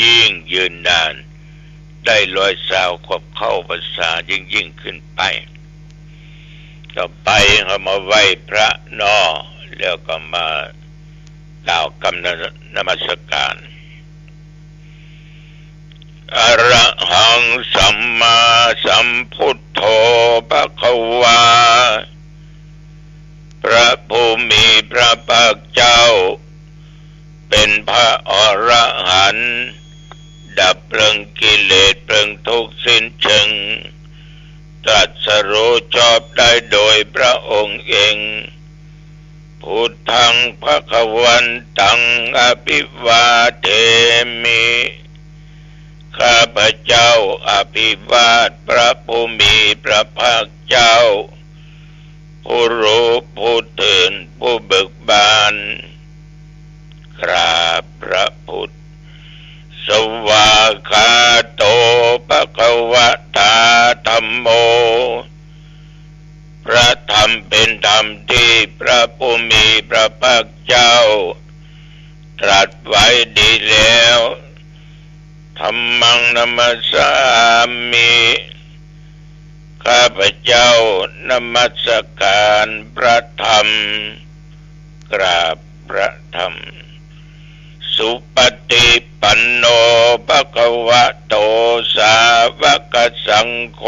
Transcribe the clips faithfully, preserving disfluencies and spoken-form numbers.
ยิ่งยืนนาน ได้ร้อยซาวขวบเข้าพรรษายิ่งๆ ขึ้นไป ต่อไปเฮามาไหว้พระเนาะ แล้วก็มากล่าวกำนมัสการ อะระหังสัมมาสัมพุทโธภะคะวา พระผู้มีพระภาคเจ้า เป๋นพระอรหันต์ ดับเปิงกิเลสเปิงทุกข์สิ้นเชิง ตรัสรู้ชอบได้โดยพระองค์เอง พุทธังภะคะวันตังอะภิวาเทมิ ข้าพเจ้าอภิวาทพระผู้มีพระภาคเจ้า ผู้รู้ผู้ตื่นผู้เบิกบาน กราบพระพุทธ สวากขาโตภะคะวะตาธัมโม พระธรรมเป๋นธรรมตี้พระผู้มีพระภาคเจ้าตรัสไว้ดีแล้ว ธัมมังนะมัสสามิ ข้าพเจ้านมัสการพระธรรม กราบพระธรรม สุปฏิปันโนภะคะวะโตสาวกสังโฆ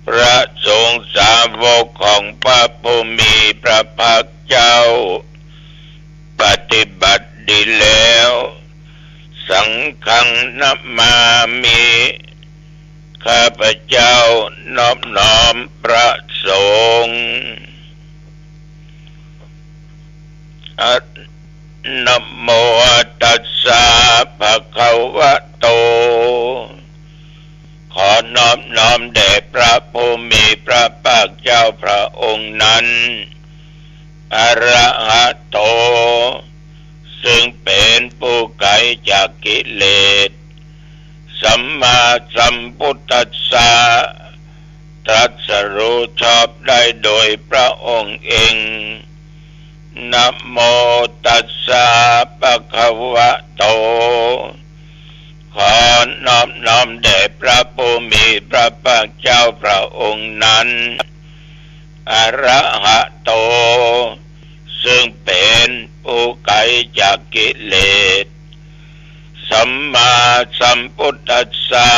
พระสงฆ์สาวกของพระผู้มีพระภาคเจ้า ปฏิบัติดีแล้ว สังฆังนะมามิ ข้าพเจ้านอบน้อมพระสงฆ์ อะ นะโมตัสสะภะคะวะโต ขอนอบน้อมแด่พระผู้มีพระภาคเจ้าพระองค์นั้น อะระหะโต ซึ่งเป๋นผู้ไกลจากกิเลส สัมมาสัมพุทธัสสะ ตรัสรู้ชอบได้โดยพระองค์เอง นะโมตัสสะภะคะวะโต ขอนอบน้อมแด่พระผู้มีพระภาคเจ้าพระองค์นั้น อะระหะโต ซึ่งเป๋นผู้ไกลจากกิเลส สัมมาสัมพุทธัสสะ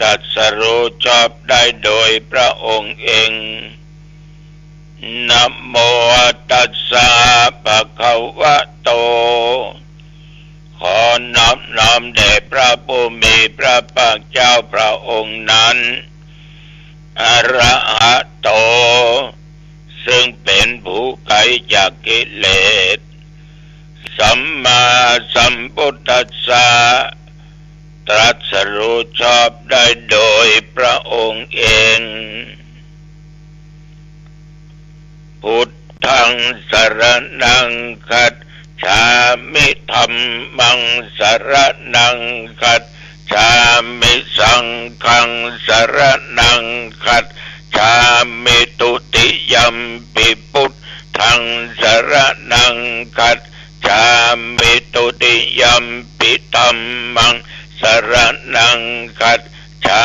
ตรัสรู้ชอบได้โดยพระองค์เอง นะโมตัสสะภะคะวะโต ขอนอบน้อมแด่พระผู้มีพระภาคเจ้าพระองค์นั้น อะระหะโต ซึ่งเป๋นผู้ไกลจากกิเลส สัมมาสัมพุทธัสสะ ตรัสรู้ชอบได้โดยพระองค์เอง พุทธังสรณังคัจฉามิ ธัมมังสรณังคัจฉามิ สังฆังสรณังคัจฉามิ ทุติยัมปิพุทธังสรณังคัจฉามิ ทุติยัมปิธัมมังสรณังคัจฉา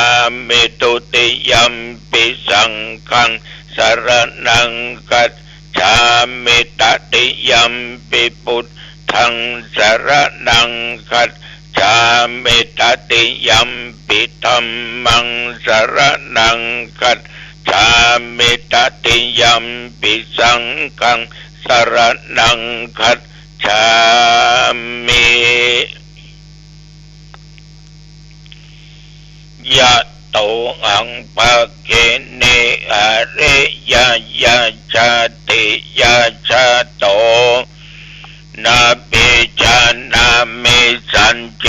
มิ ทุติยัมปิสังฆังสรณังคัจฉามิ ตติยัมปิพุทธังสรณังคัจฉามิ ตติยัมปิธัมมังสรณังคัจฉามิ ตติยัมปิสังฆังสรณังคัจฉามิ ยะโตหัง ภะคะเน อะเรยะ ยะชาติ ยะชาโต นะปัจจานามิ สัจเจ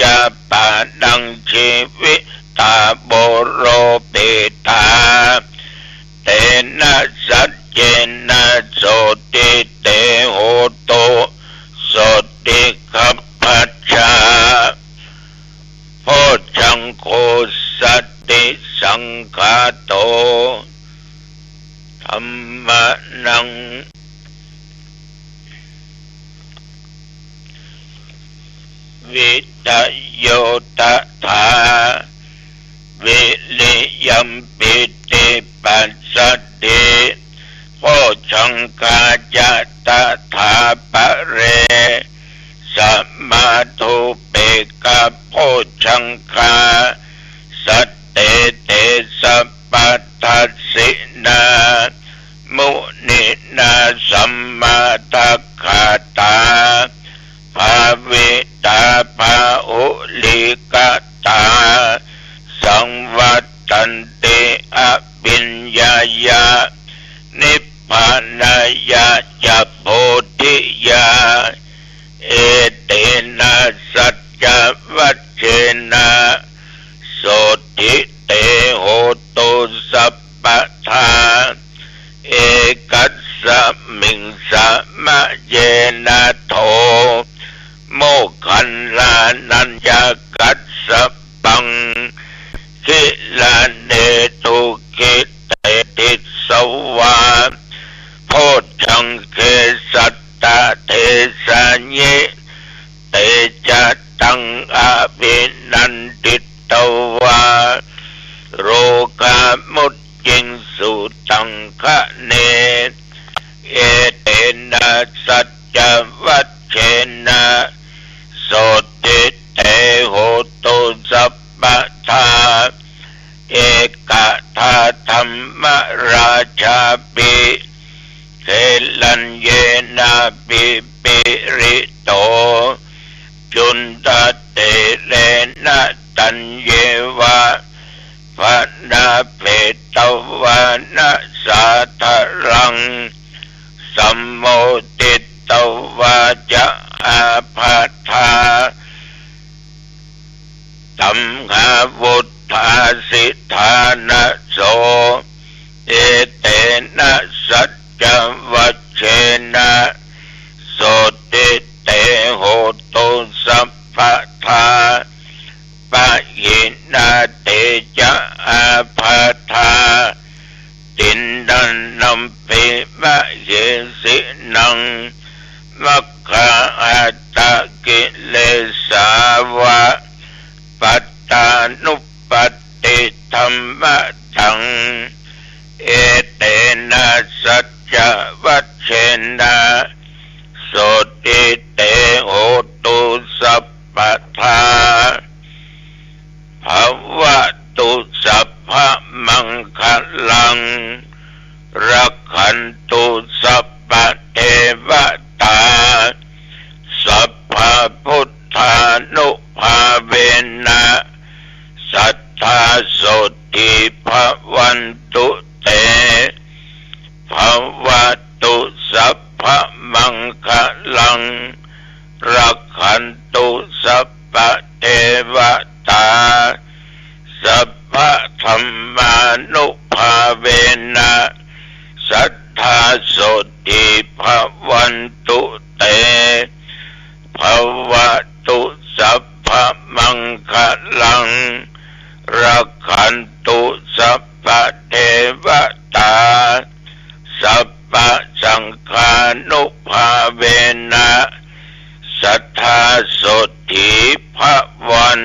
จะ ปะทัง จีวิตา ปุโร เปตา เตนะ สัจเจนะ โสติ เต โหตุ โสติ ขัพพะชา โพชฌังโค สัตติสังขาโต ธัมมานัง วิทโยตถา วิริยมปีติปัสสะทธิ โพชฌังคาจะตถาปะเร สะมาทูเปกขะโพชฌังคา สัตเตเตสะปัทธัสสินา มุนินาสัมมาทักขาตา ภาวิตาภาหุลิกตา สังวัตตันติอภิญญายะ นิพพานายะจะโพธิยา เอเตนะสัจจวัจเจนะ โสตถิเตโหตุสัพพทา เอกัสสะมิงสะมะเยนะโถ โมคคัลลานัญญะกัสสะปัง กิลาเนตุกิเตติสวา โพชฌังเกสัตตะเทสายิ เตจะตังอภินันทิตวา โรกามุจจิงสุตังคะเน เอเตนะสัจจวัจเจนะ โสตถิเตโหตุสัพพทา เอกทาธัมมราชาปิ เขลัญเยนะปิปิริโต จุนทะเตเรนะตัญเยวะ พนาเภตวานะสาทะรัง สัมโมทิตวาจะอาภัททา ตัมหาวุฏฐาสิทธานะโส เอเตนะสัจจวัจเจนะ โสตถิเตโหตุสัพพทา ปะหินาเตจะอาภัททา ติณฑานัมปิมะเหสินัง มัคคาอัตตะกิเลสาวะ ปัตตานุปปัตติธัมมะตัง เอเตนะสัจจวัจเจนะ โสตถิเตโหตุสัพพทา ภะวะตุสัพพะมังคะลัง รักขันตุสัพพะเทวะตา สัพพะพุทธานุภาเวนะ สัตถาโสตถิภะวันตุเต ภะวะตุสัพพะมังคะลัง รักขันตุสัพพะเทวะตา สัพพะธัมมานุภาเวนะ สัตถาโสตถิภะวันตุเต ภะวะตุสัพพะมังคะลัง รักขันตุสัพพะเทวะตา สัพพะสังฆานุภาเวนะ สัตถาโสตถิภะวัน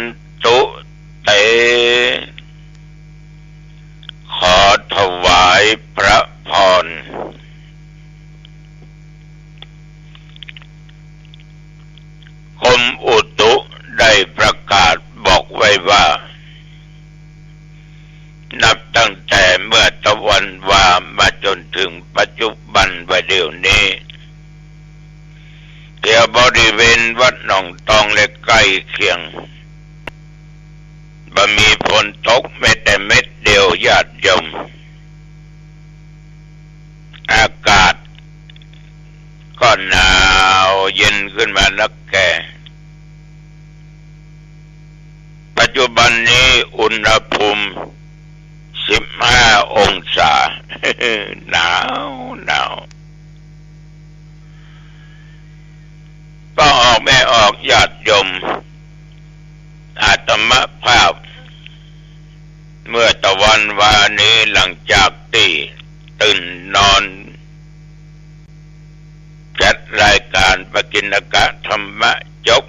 ตุเต ขอถวายพระพร กรมอุตุได้ประกาศบอกไว้ว่า นับตั้งแต่เมื่อตะวันวามาจนถึงปัจจุบันว่าเดี๋ยวนี้ แถวบริเวณวัดหนองตองและใกล้เคียง บ่มีฝนตกแม้แต่เม็ดเดียว ญาติโยม อากาศก็หนาวเย็นขึ้นมานักแก่ ปัจจุบันนี้อุณหภูมิสิบห้าองศา หนาว หนาว ป้อออกแม่ออก ญาติโยม อาตมาภาพ เมื่อตะวันวานี้หลังจากตี้ตื่นนอน จัดรายการปกิณกะธรรมะจบ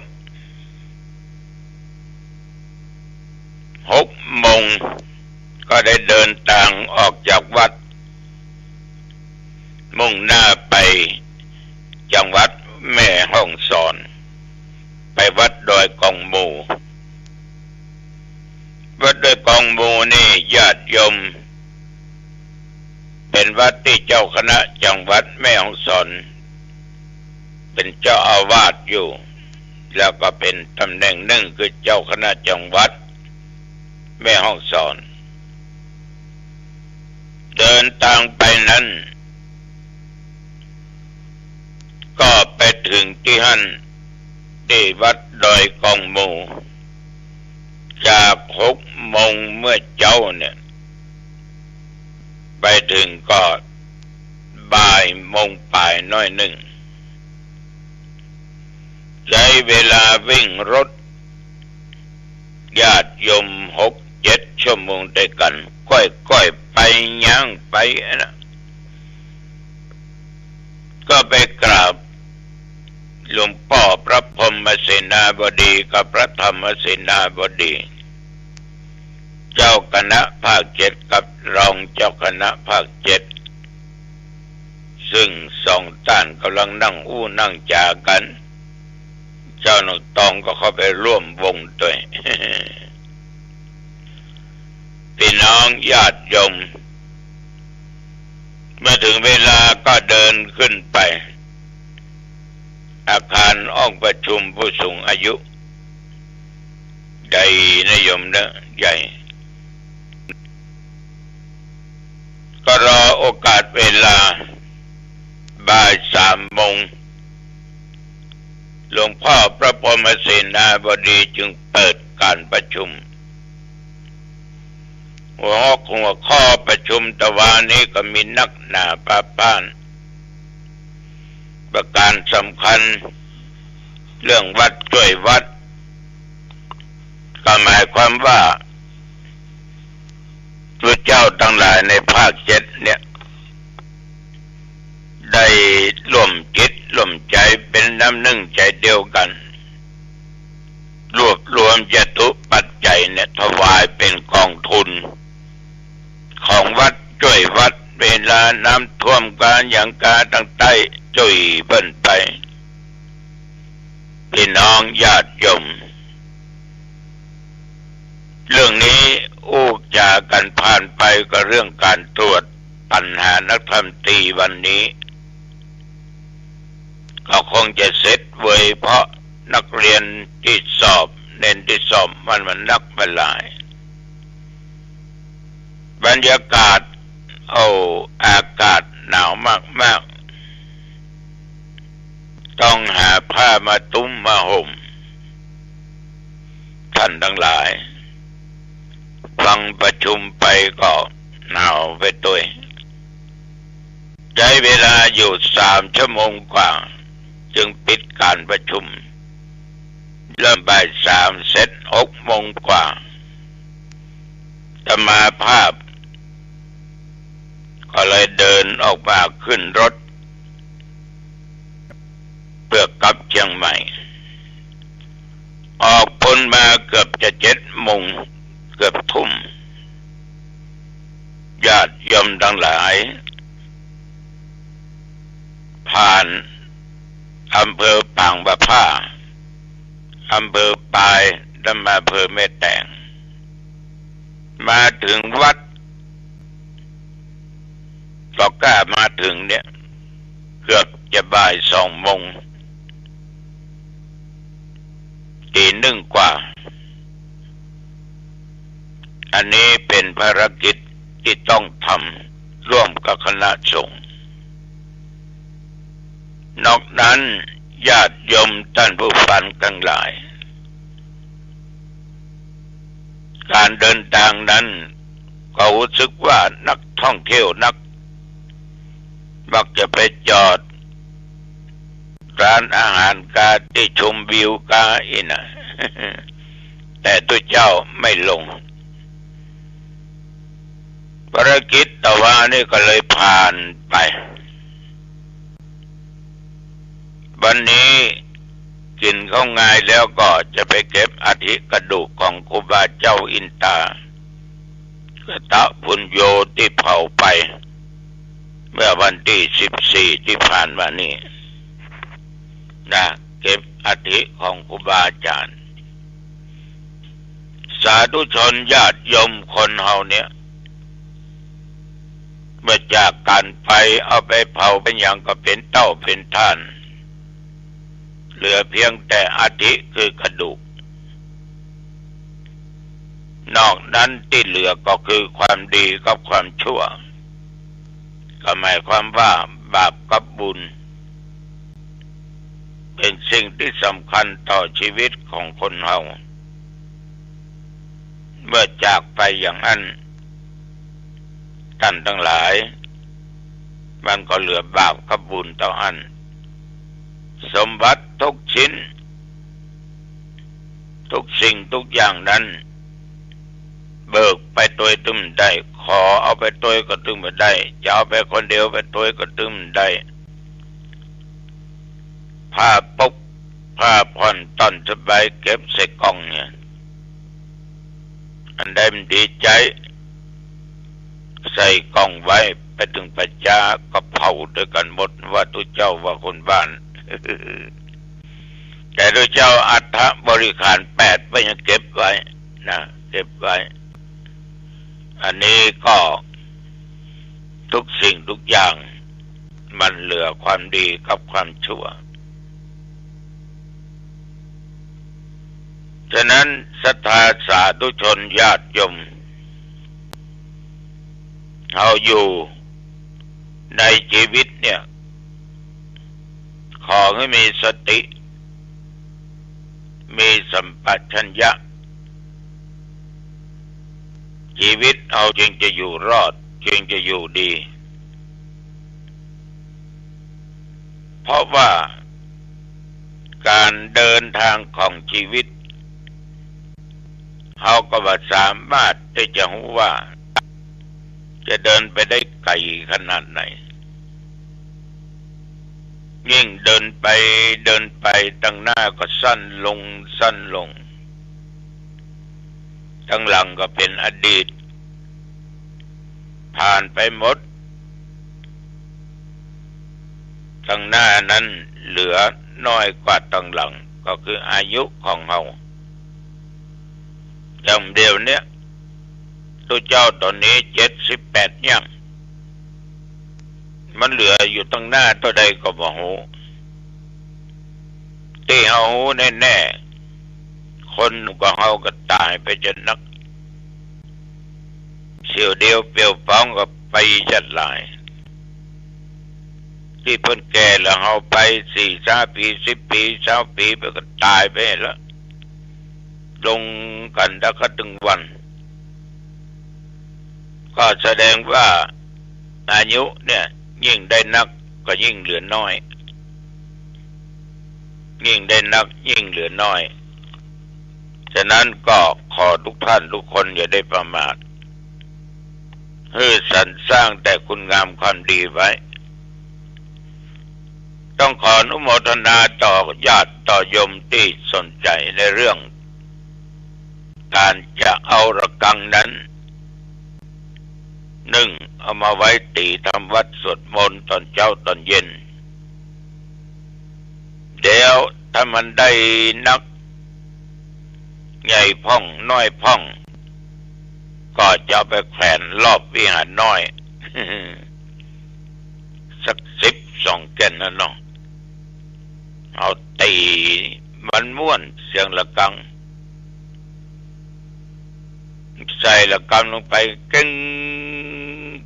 แล้วก็เป๋นต๋ำแหน่งนึ่งคือเจ้าคณะจังหวัดแม่ฮ่องสอน เดินตางไปนั้น ก็ไปเถิงตี้หั้น ตี้วัดดอยกองหมู่ จากหกโมงเมื่อเจ๊าเนี่ย ไปเถิงก็บ่ายโมงป๋ายหน้อยนึ่ง ใจ๊เวลาวิ่งรถ ญาติโยมหกเจ็ดชั่วโมงตวยกั๋น ก้อยๆ ไป ย่างไปอะนะ ก็ไปกราบหลวงป้อพระพรหมเสนาบดีกับพระธรรมเสนาบดี เจ้าคณะภาคเจ็ดกับรองเจ้าคณะภาคเจ็ด ซึ่งสองต้านก่ำลังนั่งอู้นั่งจ๋ากั๋น เจ้าหนองตองก็เข้าไปร่วมวงตวย ปี้น้องญาติโยม เมื่อเถิงเวลาก็เดินขึ้นไป อาคารห้องประชุมผู้สูงอายุ ใหญ่นะโยมเนอะ ใหญ่ ก็รอโอกาสเวลา บ่ายสามโมง หลวงป้อพระพรหมเสนาบดีจึงเปิดก๋านประชุม หัว หัวข้อประชุมตะวานี้ก็มีนักหนาปาป้าน ประก๋านสำคัญ เรื่องวัดจ้วยวัด ก็หมายความว่า พวกเจ้าตังหลายในภาคเจ็ดเนี่ย ได้ร่วมจิตร่วมใจ๋เป๋นน้ำนึ่งใจ๋เดียวกั๋น รวบรวมจตุปัจจัยเนี่ย ถวายเป๋นกองทุน ของวัดจ้วยวัด เวลาน้ำท่วมกาหยังกาตางใต้ จ้วยเปิ้นไป ปี้น้องญาติโยม เรื่องนี้อู้จ๋ากั๋นผ่านไปกับเรื่องก๋านตรวจปั๋ญหานักธรรมตรีวันนี้ ก็คงจะเสร็จเวย เพราะนักเรียนตี้สอบ เณรตี้สอบมัน มันนักไปหลาย บรรยากาศ โอ้ อากาศหนาวมากๆ ต้องหาผ้ามาตุ้มมาห่ม ท่านตังหลาย ฟังประชุมไปก็หนาวไปตวย ใจ๊เวลาอยู่สามชั่วโมงกว่า จึงปิดก๋านประชุม เริ่มบ่ายสาม เสร็จหกโมงกว่า อาตมาภาพ ก็เลยเดินออกมาขึ้นรถ เปื้อกลับเจียงใหม่ ออกปู๊นมาเกือบจะเจ็ดโมง เกือบทุ่ม ญาติโยมตังหลาย ผ่านอำเภอปางบ่าผ้า อำเภอปาย และมาอำเภอแม่แตง มาเถิงวัด ก็กล้ามาเถิงเนี่ย เกือบจะบ่ายสองโมง ตีหนึ่งกว่า อันนี้เป๋นภารกิจตี้ต้องทำร่วมกับคณะสงฆ์ นอกนั้นญาติโยมต้านผู้ฟังตังหลาย ก๋านเดินตางนั้นก็ฮู้สึกว่านักท่องเที่ยวนัก มักจะไปจอดร้านอาหารกาตี้ชมวิวกาอี้นะ แต่ตุ๊เจ้าไม่ลง ภารกิจตะวานี้ก็เลยผ่านไป วันนี้กิ๋นข้าวงายแล้วก็จะไปเก็บอัฐิกระดูกของครูบาเจ้าอินตา กตปุญโญตี้เผาไป เมื่อวันตี้สิบสี่ตี้ผ่านมานี้นะ เก็บอัฐิของครูบาอาจ๋ารย์ สาธุชนญาติโยมคนเฮาเนี่ย เมื่อจากกั๋นไป เอาไปเผาไปหยังก็เป๋นเต้าเป๋นถ่าน เหลือเพียงแต่อัฐิคือกระดูก นอกนั้นตี้เหลือก็คือความดีกับความชั่ว ก็หมายความว่าบาปกับบุญ เป๋นสิ่งตี้สำคัญต่อชีวิตของคนเฮา เมื่อจากไปอย่างอั้น ต้านตังหลาย มันก็เหลือบาปกับบุญเต้าอั้น สมบัติทุกชิ้น ทุกสิ่งทุกอย่างนั้น เบิกไปตวยตึงบ่ได้ ขอเอาไปตวยก็ตึงบ่ได้ จะเอาไปคนเดียวไปตวยก็ตึงบ่ได้ ผ้าปก ผ้าผ่อนต้อนสบายเก็บใส่กล่องเนี่ย อันใดมันดีใจ๊ ใส่กล่องไว้ ไปเถิงป่าจ๊าก็เผาตวยกั๋นหมด ว่าตุ๊เจ้าว่าคนบ้าน แต่ตุ๊เจ้าอัฐบริขารแปดไว้ยังเก็บไว้นะ เก็บไว้ อันนี้ก็ทุกสิ่งทุกอย่างมันเหลือความดีกับความชั่ว ฉะนั้นศรัทธาสาธุชนญาติโยม เฮาอยู่ในชีวิตเนี่ย ขอหื้อมีสติ มีสัมปชัญญะ ชีวิตเฮาจึงจะอยู่รอด จึงจะอยู่ดี เพราะว่าก๋านเดินตางของชีวิต เฮาก็บ่สามารถตี้จะฮู้ว่า จะเดินไปได้ไก๋ขนาดไหน ยิ่งเดินไป เดินไป ตังหน้าก็สั้นลง สั้นลง ตังหลังก็เป๋นอดีต ผ่านไปหมด ตังหน้านั้นเหลือน้อยกว่าตังหลัง ก็คืออายุของเฮา อย่างเดี๋ยวเนี้ย ตุ๊เจ้าต๋อนนี้เจ็ดสิบแปดย่าง มันเหลืออยู่ตังหน้าเต้าใดก็บ่ฮู้ ตี้เฮาฮู้แน่ๆ คนหนุ่มของเฮาก็ต๋ายไปจะนัก เสี้ยวเดียวเปียวป๋องก็ไปจัดหลาย ตี้เปิ้นแก่แล้วเฮาไปสี่ซาวปี๋ สิบปี๋ ซาวปี๋ไปก็ต๋ายไปแล้ว ลงกั๋นตะกะตึงวัน ก็แสดงว่าอายุเนี่ย ยิ่งได้นักก็ยิ่งเหลือน้อย ยิ่งได้นักยิ่งเหลือน้อย ฉะนั้นก็ขอทุกท่านทุกคนอย่าได้ประมาท หื้อสรรสร้างแต่คุณงามความดีไว้ ต้องขออนุโมทนาต่อญาติต่อโยมตี้สนใจ๋ในเรื่องก๋านจะเอาระฆังนั้น นึ่งเอามาไว้ตี๋ต๋ามวัดสวดมนต์ต๋อนเจ๊าต๋อนเย็น เดี๋ยวถ้ามันได้นัก ใหญ่พ่องน้อยพ่อง ก็จะเอาไปแขวนรอบวิหารน้อย สักสิบสองแก่นน่ะเนาะ เอาตี๋มันม่วนเสียงระฆัง ใส่ระฆังลงไป กึ้ง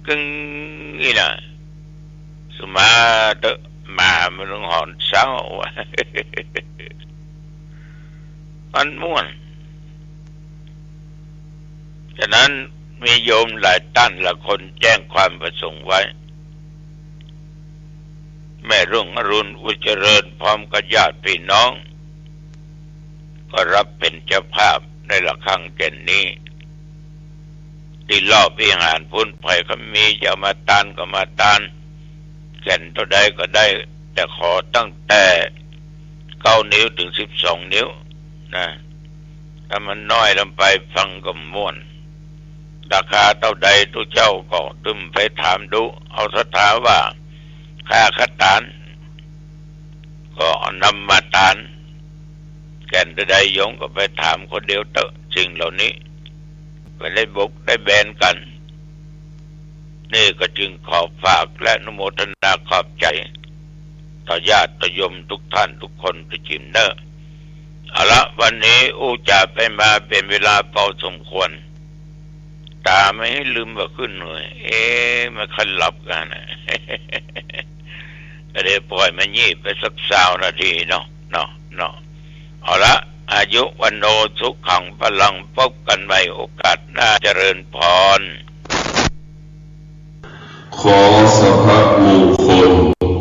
กึ้ง นี่นะ สุมาเต๊อะ หมามันต้องหอนเศร้า มันม่วน ฉะนั้นมีโยมหลายต้านหลายคนแจ้งความประสงค์ไว้ แม่รุ่งอรุณ อุจเจริญ พร้อมกับญาติพี่น้อง ก็รับเป๋นเจ้าภาพในระฆังแก่นนี้ ตี้รอบวิหารปู๊น ใผก็มีจะเอามาตานก็มาตาน แก่นเต้าใดก็ได้ แต่ขอตั้งแต่เก้านิ้วเถิงสิบสองนิ้วนะ ถ้ามันน้อยลงไปฟังก็ม่วน ราคาเต้าใดตุ๊เจ้าก็ตึงไปถามดู เอาศรัทธาว่า ข้าขะตาน ก็เอานำมาตาน แก่นเต้าใดโยมก็ไปถามคนเดียวเต๊อะ สิ่งเหล่านี้ ไปได้บกได้แบนกั๋น นี่ก็จึงขอฝากและอนุโมทนาขอบใจ๋ ต่อญาติต่อโยมทุกท่านทุกคนไปจิ๋มเน่อ เอาละ วันนี้อู้จ๋าไปมาเป๋นเวลาพอสมควร ต๋าไม่หื้อลืมบ่าขึ้นหน่วย เอ๊ะ ไม่ค่อยหลับกั๋นนะ ก็เลยปล่อยมันยี้ไปสักซาวนาทีเนาะ เนาะ เนาะ เอาละ อายุวัณโณ สุขัง พลัง พบกั๋นใหม่โอกาสหน้า เจริญพร ขอส